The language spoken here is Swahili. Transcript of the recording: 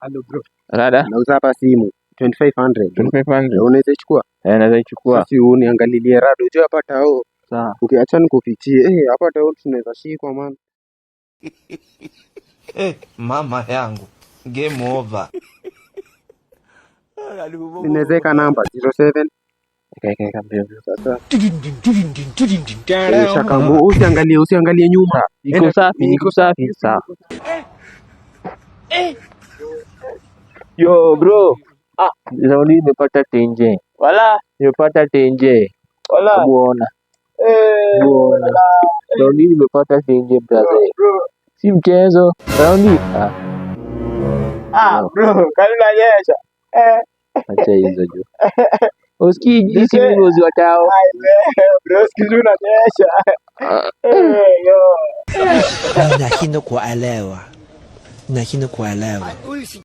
Hello bro. Rada Nauza hapa simu 2500. 2500. Unaweza ichukua? Eh, naweza ichukua. Sasa uniangalilie rado. Unajua hapa tao. Sawa. Ukiacha nikufichie. Eh, hapa tao tunaweza shikwa man. Eh, mama yangu, game over. Ninaweza weka namba 07. Eka eka mbio mbio. Sasa. Eh, shakamu, usiangalie, usiangalie nyuma. Iko Enda- safi, iko safi. Sawa. Yo bro. Ah, leo hii nimepata tenje. Wala, Nimepata tenje. wala. Hebu ona. Eh, Hebu ona. Leo hii nimepata tenje brother. bro. Si mchezo. Raundi. Ah, Ah, bro, kani unanyesha. Eh, acha hizo juu. Usikii jinsi mimi mwezi wa tao. bro, sikizi unanyesha. Ah, Eh, yo. Nashindwa kuelewa, nashindwa kuelewa.